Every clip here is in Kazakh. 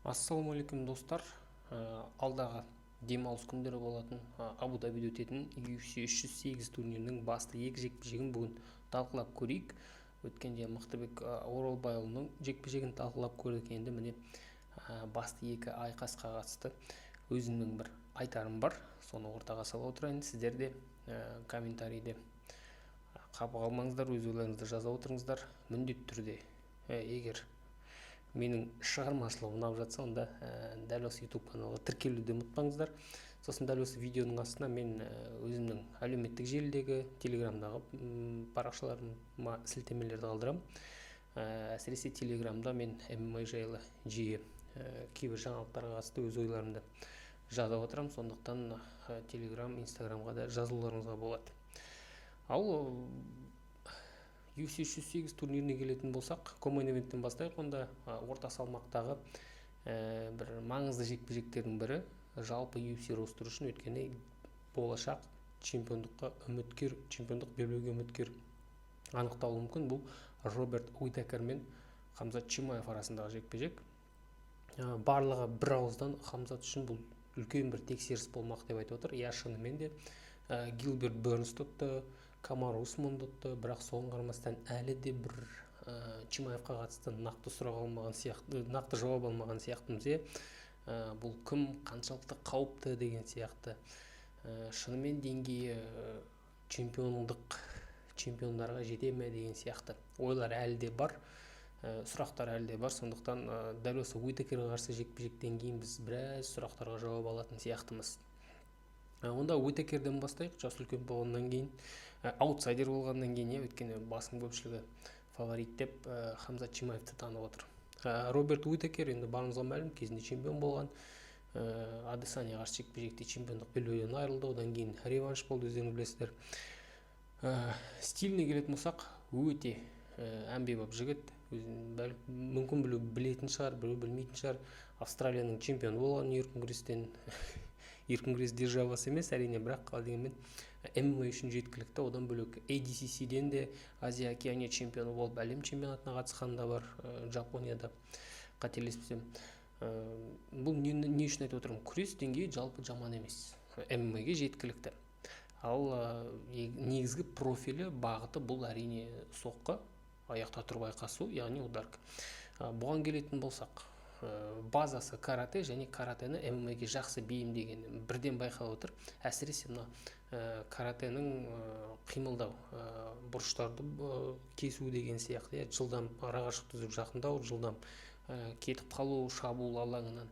Ассалаумағалейкум, достар! Алдағы демалыс күндері болатын, Абу Дабиде өтетін UFC 308 турнирінің басты екі жекпе-жегін бүгін талқылап көрейік. Өткенде Мықтыбек Оралбайұлының жекпе-жегін талқылап көрдік. Енді, міне, басты екі айқасқа қатысты өзімнің бір айтарым бар, соны ортаға сала отырайын. Сіздер де комментарийде қапы қалмаңыздар, өз ойларыңызды жаза отырыңыздар міндетті түрде. Егер менің шығармашылығым ұнап жатса, онда дәл осы YouTube каналға тіркелуді ұмытпаңыздар. Сосын дәл осы видеоның астына мен өзімнің әлеуметтік желідегі, Телеграмдағы парақшаларыма сілтемелерді қалдырамын. Әсіресе Телеграмда мен ММА жайлы жиі, кейбір жаңалықтарға қатысты өз ойларымды жаза отырамын. Сондықтан Телеграм, Инстаграмға да жазылуларыңызға болады. Ал UFC 308 турниріне келетін болсақ, co-main бастайық онда. Орта салмақтағы бір маңызды жекпе-жектердің бірі жалпы UFC ростері үшін, өйткені болашақ чемпиондыққа үміткер, чемпиондық белбеуге үміткер анықталуы мүмкін. Бұл Роберт Уитакер мен Хамзат Чимаев арасындағы жекпе-жек. Барлығы бір ауыздан Хамзат үшін бұл үлкен бір тексеріс болмақ деп айтып отыр. Иә, шынымен де, Гилберт Бернсті ұтты, Камару Усманды ұтты, бірақ соған қарамастан әлі де бір Чимаевқа қатысты нақты сұрақ алмаған сияқты, нақты жауап алмаған сияқтымыз, иә. Бұл кім, қаншалықты қауіпті деген сияқты, шынымен деңгейі чемпиондарға жете ме деген сияқты ойлар әлі де бар, сұрақтар әлі де бар. Сондықтан дәл осы Уитакерге қарсы жекпе жектен кейін біз біраз сұрақтарға жауап алатын сияқтымыз. Онда Уитакерден бастайық. Жасы үлкен болғаннан кейін, аутсайдер болғаннан кейін, иә, өйткені басым көпшілігі фаворит деп Хамзат Чимаевты танып отыр. Роберт Уитакер енді барымызға мәлім, кезінде чемпион болған, Адесаньяға қарсы жекпе жекте чемпиондық белбеуден айырылды. Одан кейін реванш болды, өздеріңіз білесіздер. Стиліне келетін болсақ, өте әмбебап жігіт. Өзін мүмкін біреу білетін шығар, біреу білмейтін шығар. Австралияның чемпионы болған еркін күрестен. Еркін күрес державасы емес, әрине, бірақ дегенмен ММА үшін жеткілікті. Одан бөлек ADCC-ден де Азия Океания чемпионы болып, әлем чемпионатына қатысқан да бар, Жапонияда, қателеспесем. Бұл не үшін айтып отырмын? Күрес деңгейі жалпы жаман емес, ММА-ге жеткілікті. Ал негізгі профилі, бағыты бұл, әрине, соққы, аяқта тұрып айқасу, яғни ударка. Бұған келетін болсақ, базасы карате және каратені ММА-ге жақсы бейімдегені бірден байқалып отыр. Әсіресе мына каратенің қимылдау, бұрыштарды кесу деген сияқты, иә, жылдам арақашықтық түзіп жақындау, жылдам кетіп қалу шабуыл алаңынан,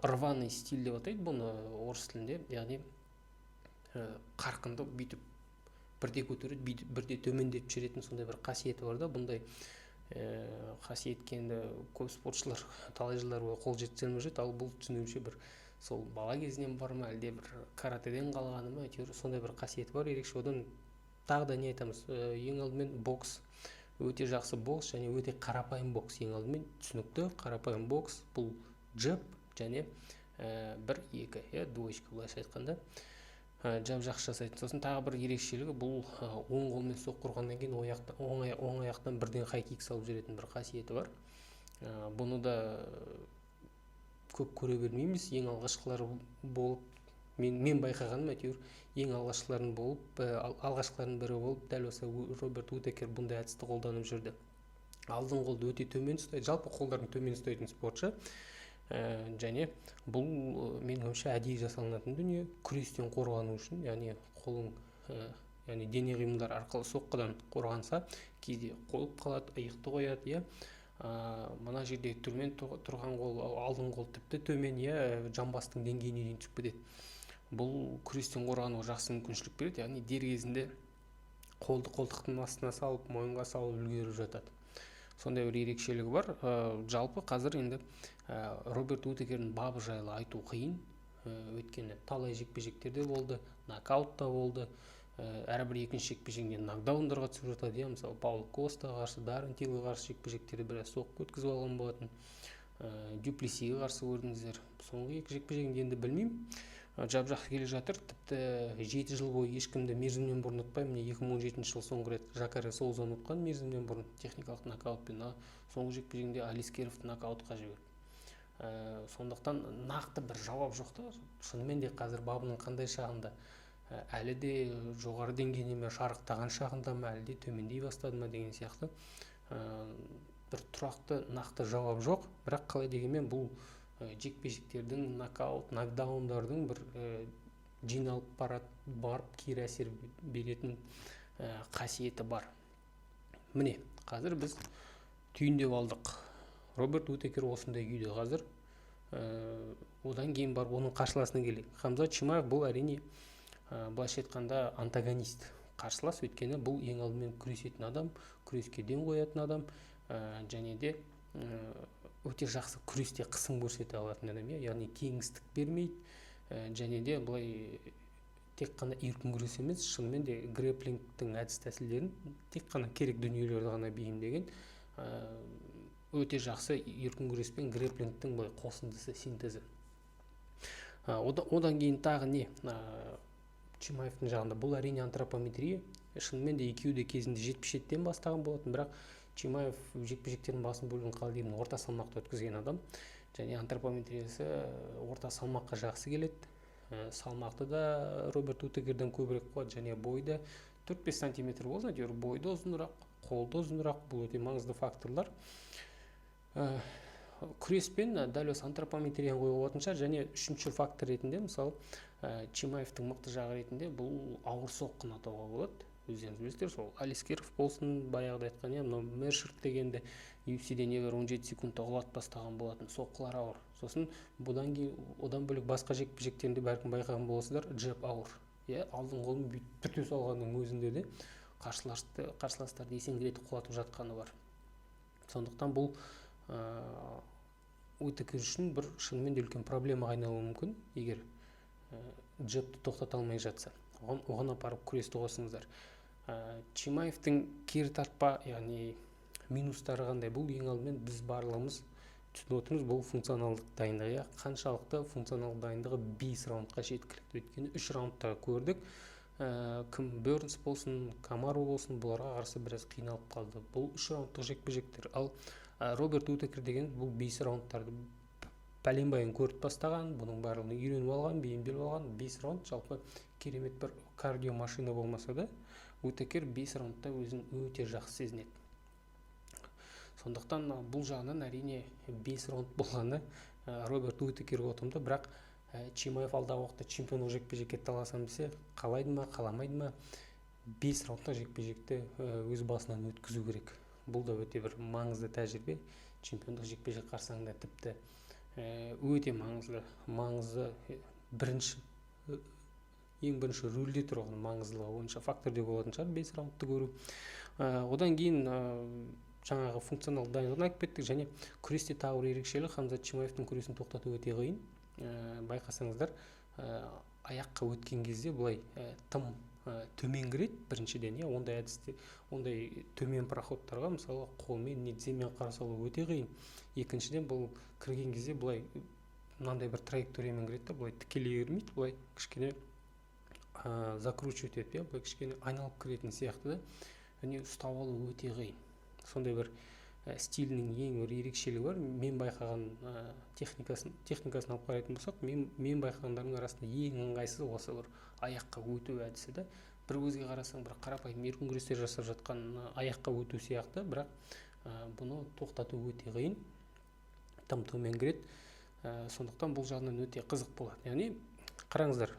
рваный стиль деп атайды бұны орыс тілінде, яғни қарқынды бүйтіп бірде көтереді, бүйтіп бірде төмендетіп жіберетін сондай бір қасиеті бар да. Бұндай қасиетке енді көп спортшылар талай жылдар бойы қол жеткізе алмай жүреді. Ал бұл, түсінуімше, бір сол бала кезінен бар ма, әлде бір каратэден қалғаны ма, әйтеуір сондай бір қасиеті бар ерекше. Одан тағы да не айтамыз? Ең алдымен бокс, өте жақсы бокс және өте қарапайым бокс. Ең алдымен түсінікті қарапайым бокс: бұл джеб және бір, екі, иә, двоечка былайша айтқанда. Джеб жақсы жасайтын. Сосын тағы бір ерекшелігі: бұл оң қолмен соққы ұрғаннан кейін оң аяқтан бірден хай-кик салып жіберетін бір қасиеті бар. Бұны да көп көре бермейміз. Ең алғашқылар болып мен байқағаным, әйтеуір ең алғашқылардың болып, алғашқылардың бірі болып дәл осы Роберт Уитакер бұндай әдісті қолданып жүрді. Алдыңғы қолды өте төмен ұстайды, жалпы қолдарын төмен ұстайтын спортшы. Және бұл, менің ойымша, әдейі жасалынатын дүние, күрестен қорғану үшін, яғни қолың, яғни дене қимылдары арқылы соққыдан қорғанса, кейде қойып қалады, иықты қояды, иә. Мына жерде төмен тұрған қол, алдыңғы қол тіпті төмен, иә, жамбастың деңгейіне дейін түсіп кетеді. Бұл күрестен қорғануға жақсы мүмкіншілік береді, яғни дер кезінде қолды қолтықтың астына салып, мойынға салып үлгеріп жатады. Сондай бір ерекшелігі бар. Жалпы қазір енді Роберт Уитакердің бабы жайлы айту қиын, өйткені талай жекпе жектерде болды, нокаутта болды, әрбір екінші жекпе жегінде нокдаундарға түсіп жатады, иә. Мысалы, Пауло Костаға қарсы, Даррен Тиллге қарсы жекпе жектерде біраз соққы өткізіп алған болатын, Дюплесиге қарсы көрдіңіздер. Соңғы екі жекпе жегінде енді білмеймін, жап жақсы келе жатыр. Тіпті 7 жыл бойы ешкімді мерзімнен бұрын ұтпай, міне, 2017 жылы соңғы рет Жакаре Соузаны ұтқан мерзімнен бұрын техникалық нокаутпен. Соңғы жекпе жегінде Алискеровті нокаутқа жіберді. Сондықтан нақты бір жауап жоқ та. Шынымен де қазір бабының қандай шағында, әлі де жоғары деңгейде ме, шарықтаған шағында ма, әлі де төмендей бастады ма деген сияқты бір тұрақты нақты жауап жоқ. Бірақ қалай дегенмен бұл жекпе-жектердің, нокаут, нокдаундардың бір жиналып барып кері әсер беретін қасиеті бар. Міне, қазір біз түйіндеп алдық. Роберт Уитакер осындай күйде қазір. Одан кейін барып оның қарсыласына келейік. Хамзат Чимаев бұл, әрине, былайша айтқанда, антагонист қарсылас, өйткені бұл ең алдымен күресетін адам, күреске ден қоятын адам, және де өте жақсы күресте қысым көрсете алатын адам, иә, яғни кеңістік бермейді, және де былай тек қана еркін күрес емес, шынымен де грэплингтің әдіс тәсілдерін, тек қана керек дүниелерді ғана бейімдеген, өте жақсы еркін күрес пен грэплингтің былай қосындысы, синтезі. Одан кейін тағы не? Чимаевтың жағында бұл, әрине, антропометрия. Шынымен де екеуі де кезінде 77-тен бастаған болатын, бірақ Чимаев жекпе-жектердің басым бөлігін, қалай деймін, орта салмақта өткізген адам және антропометриясы орта салмаққа жақсы келеді. Салмақты да Роберт Уитакерден көбірек қуады және бойда 4-5 сантиметр болсын, әйтеуір бойда ұзынырақ, қолда ұзынырақ. Бұл өте маңызды факторлар. Күреспен дәл осы антропометрияны қоюға болатын шығар. Және үшінші фактор ретінде, мысалы, Чимаевтың мықты жағы ретінде бұл ауыр соққыны атауға болады. Өздеріңіз білесіздер, сол Алискеров болсын, баяғыда айтқан, иә, мынау Мершерт дегенді UFC-де небәрі 17 секундта құлатып тастаған болатын. Соққылар ауыр. Сосын бұдан кейін, одан бөлек, басқа жекпе жектерінде бәлкім байқаған боласыздар, джеб ауыр, иә, алдыңғы қолын бүйтіп түрте салғанның өзінде де қарсыластарды есеңгіретіп құлатып жатқаны бар. Сондықтан бұл Уитакер үшін бір шынымен де үлкен проблемаға айналуы мүмкін, егер джебті тоқтата алмай жатса. Оған апарып күресті қосыңыздар. Чимаевтың кері тартпа, яғни минустары қандай? Бұл ең алдымен біз барлығымыз түсініп отырмыз, бұл функционалдық дайындық, иә, қаншалықты функционалдық дайындығы 5 раундқа жеткілікті? Өйткені 3 раундта көрдік, кім, Бернс болсын, Камару болсын, бұларға қарсы біраз қиналып қалды. Бұл 3 раундтық жекпе жектер. Ал Роберт Уитакер деген бұл 5 раундтарды пәленбайын көріп тастаған, бұның барлығын үйреніп алған, бейімделіп алған. 5 раунд, жалпы, керемет бір кардио машина болмаса да, Уитакер 5 раундта өзін өте жақсы сезінеді. Сондықтан бұл жағынан, әрине, 5 раунд болғаны Роберт Уитакерге ұтымды. Бірақ Чимаев алдағы уақытта чемпиондық жекпе жекке таласамын десе, қалайды ма, қаламайды ма, 5 раундтық жекпе жекті өз басынан өткізу керек. Бұл да өте бір маңызды тәжірибе. Чемпиондық жекпе жек қарсаңында тіпті өте маңызды, бірінші, ең бірінші рөлде тұрған маңыздылығы бойынша фактор деп болатын шығар 5 раундты көру. Одан кейін жаңағы функционалды дайындығын айтып кеттік. Және күресте тағы бір ерекшелік: Хамзат Чимаевтың күресін тоқтату өте қиын. Байқасаңыздар, аяққа өткен кезде былай тым төмен кіреді біріншіден, иә, ондай әдісте, ондай төмен проходтарға, мысалы, қолмен не тіземен қарсы алу өте қиын. Екіншіден, бұл кірген кезде былай мынандай бір траекториямен кіреді да, былай тікелей кірмейді, былай кішкене закручивать етіп, иә, былай кішкене айналып кіретін сияқты да, және ұстап алу өте қиын. Сондай бір стилінің ең бір ерекшелігі бар. Мен байқаған техникасын алып қарайтын болсақ, мен байқағандардың арасында ең ыңғайсыз осы бір аяққа өту әдісі да. Бір көзге қарасаң, бір қарапайым еркін күрестер жасап жатқан аяққа өту сияқты, бірақ бұны тоқтату өте қиын, тым төмен кіреді. Сондықтан бұл жағынан өте қызық болады. Яғни қараңыздар,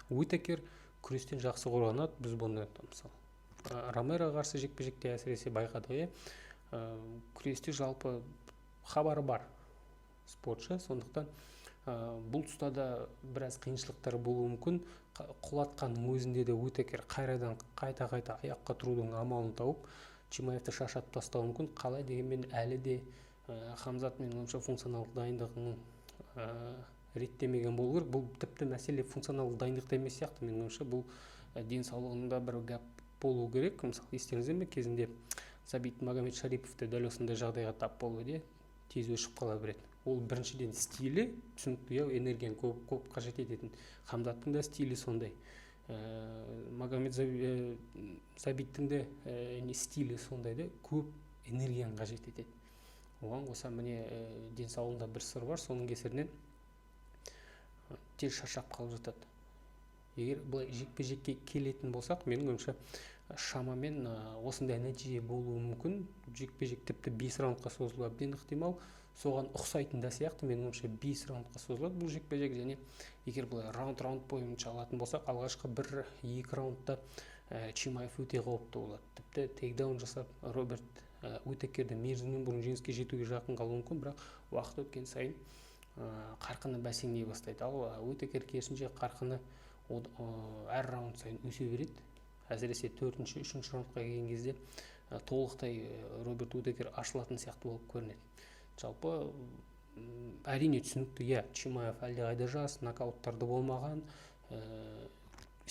Уитакер күрестен жақсы қорғанады. Біз бұны, мысалы, Ромероға қарсы жекпе жекте әсіресе байқадық, иә. Күресте жалпы хабары бар спортшы. Сондықтан бұл тұста да біраз қиыншылықтар болуы мүмкін. Құлатқанның өзінде де Уитакер қайрадан қайта қайта аяққа тұрудың амалын тауып, Чимаевты шаршатып тастауы мүмкін. Қалай дегенмен, әлі де Хамзат, менің ойымша, функционалдық дайындығының реттемеген болу керек. Бұл тіпті мәселе функционалдық дайындықта емес сияқты, менің ойымша, бұл денсаулығында бір гәп болу керек. Мысалы, естеріңізде ме, кезінде Забит Магомедшарипов те дәл осындай жағдайға тап болып еді, тез өшіп қала береді. Ол біріншіден стилі түсінікті, иә, энергияны көп көп қажет ететін. Хамзаттың да стилі сондай, Магомед Забиттің де не стилі сондай да, көп энергияны қажет етеді. Оған қоса, міне, денсаулығында бір сыр бар, соның кесірінен тез шаршап қалып жатады. Егер былай жекпе жекке келетін болсақ, менің ойымша, шамамен осындай нәтиже болуы мүмкін. Жекпе жек тіпті 5 раундқа созылуы әбден ықтимал, соған ұқсайтын да сияқты. Менің ойымша, 5 раундқа созылады бұл жекпе жек. Және егер былай раунд раунд бойынша алатын болсақ, алғашқы бір екі раундта Чимаев өте қауіпті болады, тіпті тейкдаун жасап, Роберт Уитакерді мерзімінен бұрын жеңіске жетуге жақын қалуы мүмкін. Бірақ уақыт өткен сайын қарқыны бәсеңдей бастайды, ал Уитакер, керісінше, қарқыны әр раунд сайын өсе береді. Әсіресе төртінші, үшінші раундқа келген кезде толықтай Роберт Уитакер ашылатын сияқты болып көрінеді. Жалпы, әрине, түсінікті, иә, Чимаев әлдеқайда жас, нокауттарды болмаған,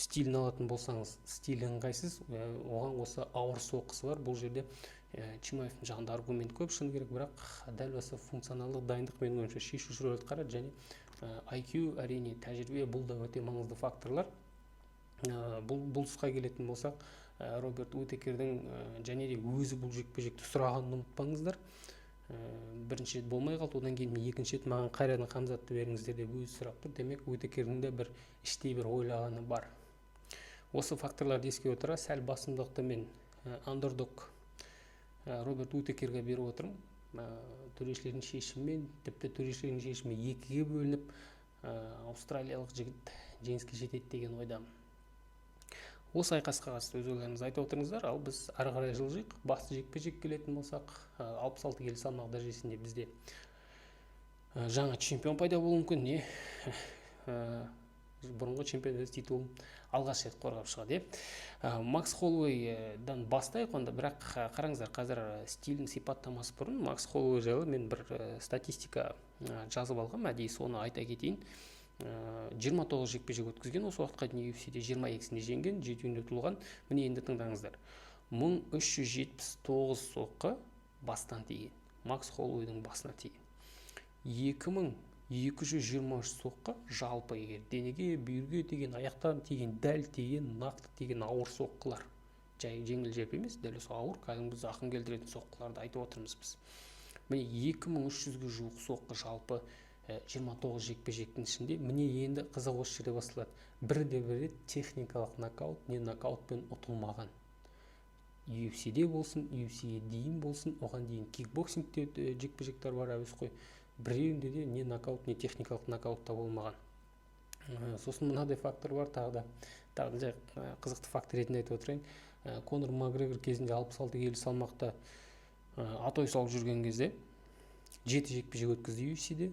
стилін алатын болсаңыз, стилі ыңғайсыз, оған қоса ауыр соққысы бар. Бұл жерде Чимаевтың жағында аргумент көп, шыны керек. Бірақ дәл осы функционалдық дайындық, менің ойымша, шешуші рөл атқарады және IQ, әрине, тәжірибе, бұл да өте маңызды факторлар. Бұл тұсқа келетін болсақ, Роберт Уитакердің және де өзі бұл жекпе жекті сұрағанын ұмытпаңыздар. Бірінші рет болмай қалды, одан кейін екінші рет «Маған қайрадан Хамзатты беріңіздер» деп өзі сұрап тұр. Демек, Уитакердің де бір іштей бір ойлағаны бар. Осы факторларды ескере отыра, сәл басымдықты мен андердог Роберт Уитакерге беріп отырмын. Төрешілердің шешімімен, тіпті төрешілердің шешімі екіге бөлініп, аустралиялық жігіт жеңіске жетеді деген ойдамын. Осы айқасқа қатысты өз ойларыңызды айтып отырыңыздар, ал біз ары қарай жылжиық. Басты жекпе жек келетін болсақ, 66 келі салмақ дәрежесінде бізде жаңа чемпион пайда болуы мүмкін, не бұрынғы чемпион өз титулын алғаш рет қорғап шығады, иә. Макс Холлоуэйдан бастайық онда. Бірақ қараңыздар, қазір стилін сипаттамас бұрын Макс Холлоуэй жайлы мен бір статистика жазып алғанмын, әдейі соны айта кетейін. 29 жекпе жек өткізген осы уақытқа дейін UFC-де, 22-сінде жеңген, жетеуінде ұтылған. Міне, енді тыңдаңыздар: 1379 соққы бастан тиген, Макс Холлоуэйдің басына тиген. 2223 соққы жалпы, егер денеге, бүйірге тиген, аяқтан тиген, дәл тиген, нақты тиген ауыр соққылар, жай жеңіл желпі емес, дәл осы ауыр, кәдімгі зақым келтіретін соққыларды айтып отырмыз біз. Міне, 2300-ге жуық соққы жалпы 29 жекпе жектің ішінде. Міне, енді қызық осы жерде басталады: бірде бір рет техникалық нокаут не нокаутпен ұтылмаған. UFC-де болсын, UFC-ге дейін болсын, оған дейін кикбоксингте жекпе жектер бар әуесқой, біреуінде де не нокаут, не техникалық нокаут та болмаған. Сосын мынадай фактор бар тағы да, тағы да жай қызықты факт ретінде айтып отырайын. Конор Макгрегор кезінде 66 келі салмақта атой салып жүрген кезде жеті жекпе жек өткізді UFC-де.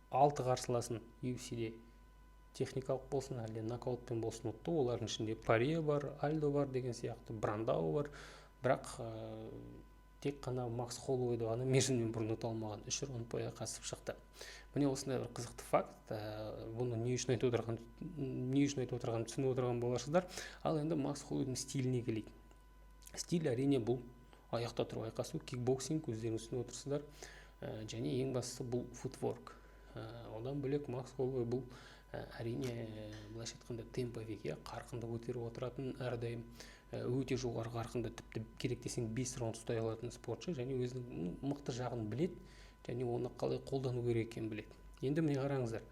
Алты қарсыласын UFC-де техникалық болсын, әлде нокаутпен болсын ұтты. Олардың ішінде Порье бар, Альдо бар деген сияқты, Брандау бар. Бірақ тек қана Макс Холлоуэйді ғана мерзімінен бұрын ұта алмаған, үш раунд бойы қатысып шықты. Міне, осындай бір қызықты факт. Бұны не үшін айтып отырғанымды түсініп отырған боларсыздар. Ал енді Макс Холлоуэйдің стиліне келейік. Стиль, әрине, бұл аяқта тұрып айқасу, кикбоксинг, өздеріңіз түсініп отырсыздар. Және ең бастысы, бұл футворк. Одан бөлек, Макс Холлоуэй бұл, әрине, былайша айтқанда, темповик, иә, қарқынды көтеріп отыратын, әрдайым өте жоғары қарқынды, тіпті керек десең 5 раунд ұстай алатын спортшы. Және өзінің мықты жағын біледі және оны қалай қолдану керек екенін біледі. Енді міне, қараңыздар,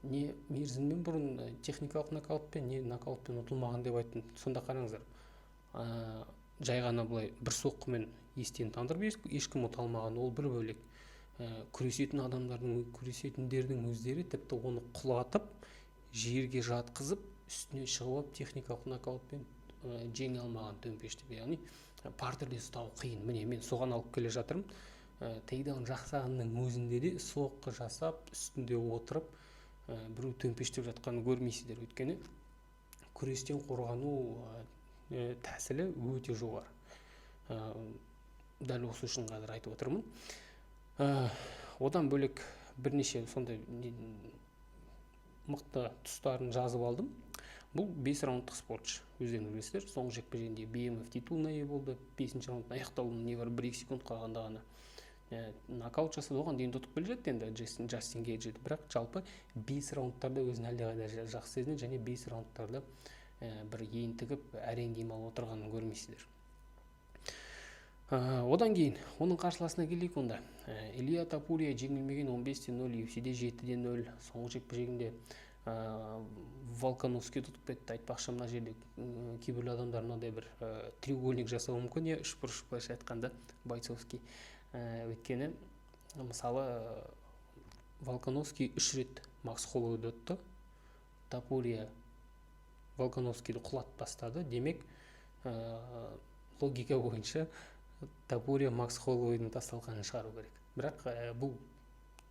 не мерзімінен бұрын техникалық нокаутпен, не нокаутпен ұтылмаған деп айттым. Сонда қараңыздар, жай ғана былай бір соққымен естен тандырып ешкім ұта алмаған, ол бір бөлек. Күресетін адамдардың, күресетіндердің өздері тіпті оны құлатып, жерге жатқызып, үстіне шығып алып, техникалық нокаутпен жеңе алмаған төмпештеп, яғни партерде ұстау қиын. Міне, мен соған алып келе жатырмын. Тейкдаун жасағанның өзінде де соққы жасап, үстінде отырып, біреу төмпештеп жатқанын көрмейсіздер, өйткені күрестен қорғану тәсілі өте жоғары. Дәл осы үшін қазір айтып отырмын. Одан бөлек бірнеше сондай мықты тұстарын жазып алдым. Бұл 5 раундтық спортшы, өздеріңіз білесіздер. Соңғы жекпе жегінде BMF титулына ие болды. Бесінші раундтың аяқталуына небәрі 1-2 секунд қалғанда ғана нокаут жасады. Оған дейін ұтып келе жатты енді Джастин Гейджиді. Бірақ жалпы 5 раундтарда өзін әлдеқайда жақсы сезінеді және 5 раундтарда бір ентігіп, әрең демалып отырғанын көрмейсіздер. Одан кейін оның қарсыласына келейік онда. Илья Топурия жеңілмеген 15-0, UFC-де 7-0, соңғы жекпе-жегінде Волкановски ұтып кетті. Айтпақшы, мына жерде кейбір адамдар мынандай бір треугольник жасауы мүмкін, иә, үшбұрыш, былайша айтқанда, бойцовский. Өйткені, мысалы, Волкановски үш рет Макс Холлоуэйді ұтты, Топурия Волкановскийді құлатып тастады. Демек, логика бойынша Топурия Макс Холлоуэйдің тасталқанын шығару керек. Бірақ бұл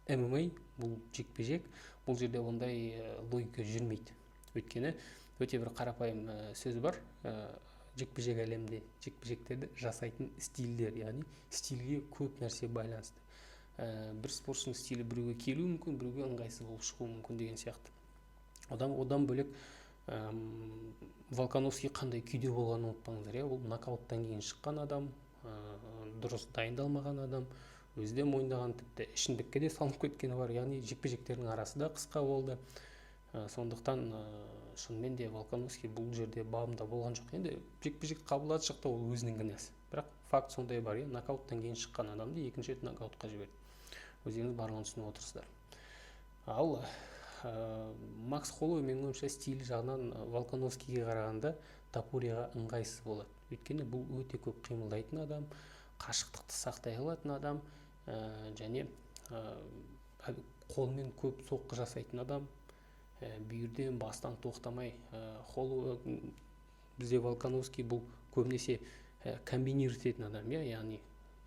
ММА, бұл жекпе-жек, бұл жерде ондай логика жүрмейді. Өйткені өте бір қарапайым сөз бар жекпе-жек әлемінде: жекпе-жектерді жасайтын стильдер, яғни стильге көп нәрсе байланысты. Бір спортшының стилі біреуге келуі мүмкін, біреуге ыңғайсыз болып шығуы мүмкін деген сияқты. Одан бөлек, Волкановски қандай күйде болғанын ұмытпаңыздар, иә. Ол нокауттан кейін шыққан адам, дұрыс дайындалмаған адам, өзі де мойындаған, тіпті ішімдікке де салынып кеткені бар, яғни жекпе жектердің арасы да қысқа болды. Сондықтан шынымен де Волкановски бұл жерде бабында болған жоқ. Енді жекпе жек қабылдады, шықты, ол өзінің кінәсі, бірақ факт сондай бар, иә. Нокауттан кейін шыққан адамды екінші рет нокаутқа жіберді, өздеріңіз барлығын түсініп отырсыздар. Ал Макс Холлоуэй, менің ойымша, стиль жағынан Волкановскиге қарағанда Топурияға ыңғайсыз болады. Өйткені бұл өте көп қимылдайтын адам, қашықтықты сақтай алатын адам және қолмен көп соққы жасайтын адам, бүйірден, бастан тоқтамай. Холлоуэй, бізде Волкановски бұл көбінесе комбинировать ететін адам, иә, яғни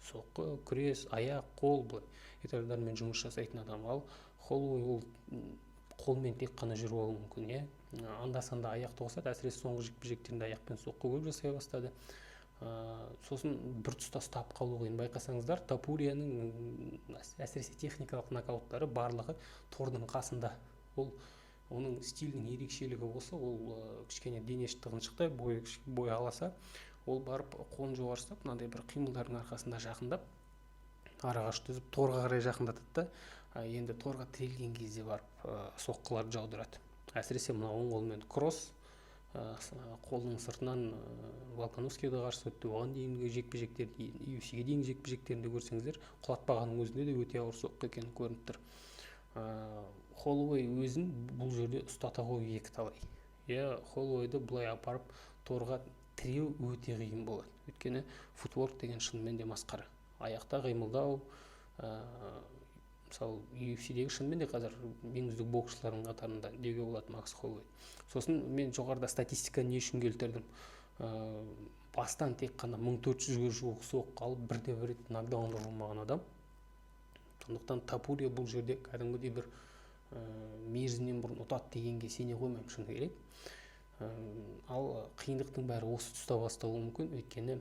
соққы, күрес, аяқ, қол, былай этаждармен жұмыс жасайтын адам. Ал Холлоуэй ол қолмен тек қана жүріп алуы мүмкін, иә, анда санда аяқты қосады. Әсіресе соңғы жекпе жектерінде аяқпен соққы көп жасай бастады. Сосын бір тұста ұстап қалу қиын. Байқасаңыздар, Топурияның әсіресе техникалық нокауттары барлығы тордың қасында. Ол оның стилінің ерекшелігі осы: ол кішкене денесі тығыншықтай, бойы аласа, ол барып қолын жоғары ұстап, мынандай бір қимылдардың арқасында жақындап, арағаш түзіп, торға қарай жақындатады да, енді торға тірелген кезде барып соққыларды жаудырады. Әсіресе мына оң қолмен кросс қолының сыртынан Волкановскийге қарсы өтті. Оған дейінгі жекпе жектер, UFC-ге дейінгі жекпе жектерінде көрсеңіздер, құлатпағанның өзінде де өте ауыр соққы екені көрініп тұр. Холлоуэй өзін бұл жерде ұстата қою екіталай, иә. Холлоуэйді былай апарып торға тіреу өте қиын болады, өйткені футворк деген шынымен де масқара, аяқта қимылдау. Мысалы, UFC-дегі шынымен де қазір ең үздік боксшылардың қатарында деуге болады Макс Холлоуэй. Сосын мен жоғарыда статистиканы не үшін келтірдім? Бастан тек қана 1400-ге жуық соққы алып, бірде бір рет нокдаунда болмаған адам. Сондықтан Топурия бұл жерде кәдімгідей бір мерзімнен бұрын ұтады дегенге сене қоймаймын, шыны керек. Ал қиындықтың бәрі осы тұста басталуы мүмкін, өйткені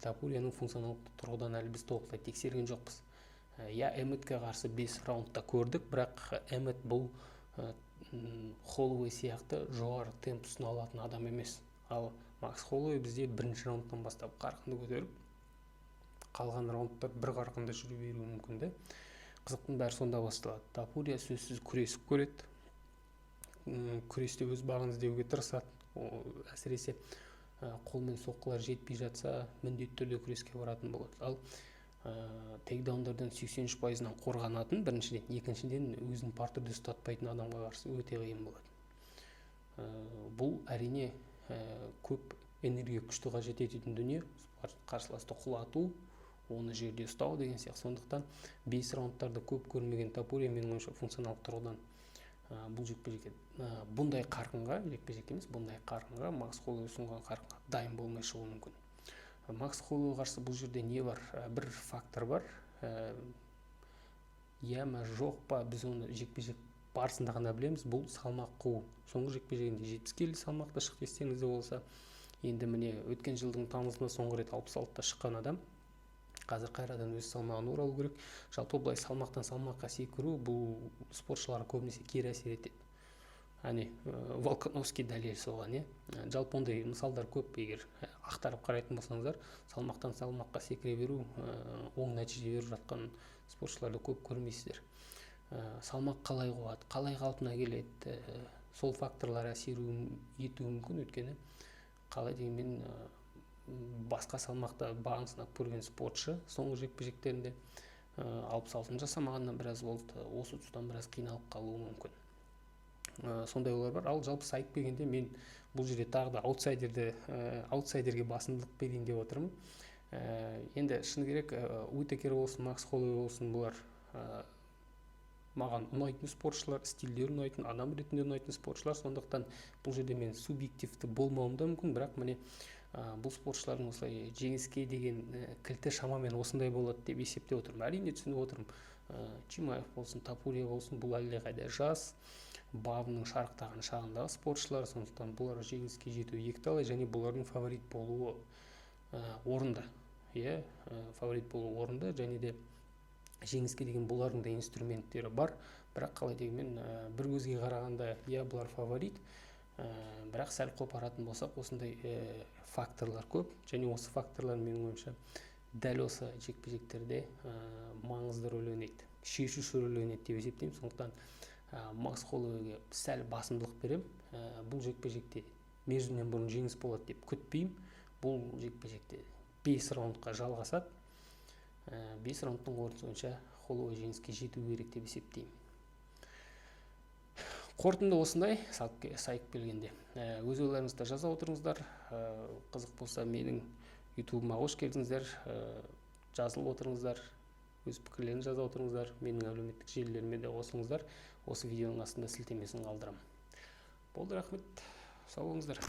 Топурияның функционалдық тұрғыдан әлі біз толықтай тексерген жоқпыз. Иә, Эмметке қарсы 5 раундта көрдік, бірақ Эммет бұл Холлоуэй сияқты жоғары темп ұсына алатын адам емес. Ал Макс Холлоуэй бізде бірінші раундтан бастап қарқынды көтеріп, қалған раундтар бір қарқында жүре беруі мүмкін де. Қызықтың бәрі сонда басталады. Топурия сөзсіз күресіп көреді, күресте өз бағын іздеуге тырысады. Әсіресе қолмен соққылар жетпей жатса, міндетті түрде күреске баратын болады. Ал тейкдаундардан 83%-ынан қорғанатын біріншіден, екіншіден, өзін партерде ұстатпайтын адамға қарсы өте қиын болады. Бұл, әрине, көп энергия, күшті қажет ететін дүние: қарсыласты құлату, оны жерде ұстау деген сияқты. Сондықтан бес раундтарды көп көрмеген Топурия, менің ойымша, функционалдық тұрғыдан бұл жекпе жекке бұндай қарқынға, жекпе жек емес, бұндай қарқынға, Макс Холлоуэй ұсынған қарқынға дайын болмай шығуы мүмкін. Макс Холлоуэй қарсы бұл жерде не бар? Бір фактор бар, иә ма, жоқ па, біз оны жекпе жек барысында ғана білеміз. Бұл салмақ қуу. Соңғы жекпе жегінде 70 келі салмақта шықты, естеріңізде болса. Енді міне, өткен жылдың тамызында соңғы рет 66-да шыққан адам қазір қайрадан өз салмағына оралу керек. Жалпы, былай салмақтан салмаққа секіру бұл спортшыларға көбінесе кері әсер етеді. Әне, Волкановски дәлел соған, иә. Жалпы ондай мысалдар көп, егер ақтарып қарайтын болсаңыздар, салмақтан салмаққа секіре беру оң нәтиже беріп жатқан спортшыларды көп көрмейсіздер. Салмақ қалай қуады, қалай қалпына келеді, сол факторлар әсер етуі мүмкін. Өйткені қалай дегенмен Басқа салмақта бағын сынап көрген спортшы. Соңғы жекпе-жектерінде 66-ны жасамағанына біраз болды. Осы тұстан біраз қиналып қалуы мүмкін. Сондай ойлар бар. Ал жалпы сайып келгенде, мен бұл жерде тағы да аутсайдерге басымдылық берейін деп отырмын. Енді шыны керек, Уитакер болсын, Макс Холлоуэй болсын, бұлар маған ұнайтын спортшылар, стильдері ұнайтын, адам ретінде ұнайтын спортшылар. Сондықтан бұл жерде мен субъективті болмауым да мүмкін. Бірақ міне, бұл спортшылардың осылай жеңіске деген кілті шамамен осындай болады деп есептеп отырмын. Әрине, түсініп отырмын, Чимаев болсын, Топурия болсын, бұл әлдеқайда жас, бабының шарықтаған шағындағы спортшылар. Сондықтан бұлар жеңіске жетуі екіталай және бұлардың фаворит болуы орынды, иә, фаворит болуы орынды және де жеңіске деген бұлардың да инструменттері бар. Бірақ қалай дегенмен, бір көзге қарағанда, иә, бұлар фаворит, бірақ сәл қопаратын болсақ, осындай факторлар көп және осы факторлар, менің ойымша, дәл осы жекпе жектерде маңызды рөл ойнайды, шешуші рөл ойнайды деп есептеймін. Сондықтан Макс Холлоуэйге сәл басымдылық беремін. Бұл жекпе жекте мерзімнен бұрын жеңіс болады деп күтпеймін. Бұл жекпе жекте 5 раундқа жалғасады. 5 раундтың қорытындысы бойынша Холлоуэй жеңіске жету керек деп есептеймін. Қорытынды осындай сайып келгенде. Өз ойларыңызды жаза отырыңыздар. Қызық болса, менің ютубыма қош келдіңіздер, жазылып отырыңыздар, өз пікірлеріңізді жаза отырыңыздар. Менің әлеуметтік желілеріме де қосылыңыздар, осы видеоның астында сілтемесін қалдырамын. Болды, рахмет, сау болыңыздар.